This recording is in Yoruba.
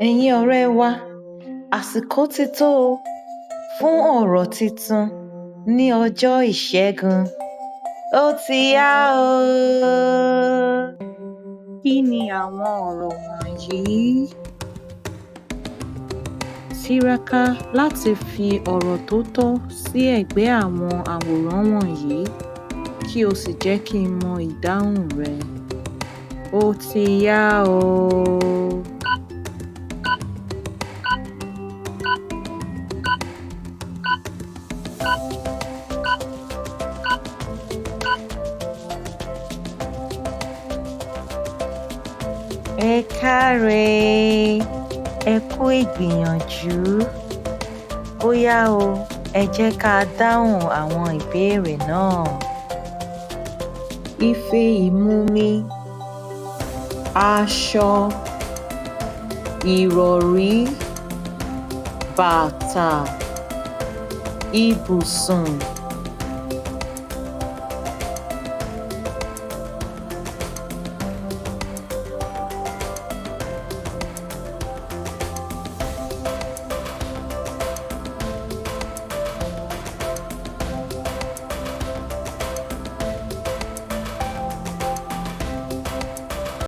Ẹ̀yin ọ̀rẹ́ wa, àsìkò ti tó o fún ọ̀rọ̀ tuntun ní ọjọ́ Ìṣẹ́gun. Ó ti yá o! Kí ni àwọn ọ̀rọ̀ wọ̀nyí? Tiraka láti fi ọ̀rọ̀ tó tọ́ sí ẹ̀gbẹ́ àwọn àwòrán wọ̀nyí kí o sì jẹ́ kí n mọ ìdáhùn rẹ. Ó ti yá o! Ẹ káre, ẹ kú ìgbìyànjú. Ó yá o, ẹ jẹ́ ká dáhùn àwọn ìbéèrè náà. Ife ìmumi, aṣọ, ìrọ̀rí, bàtà, ibùsùn.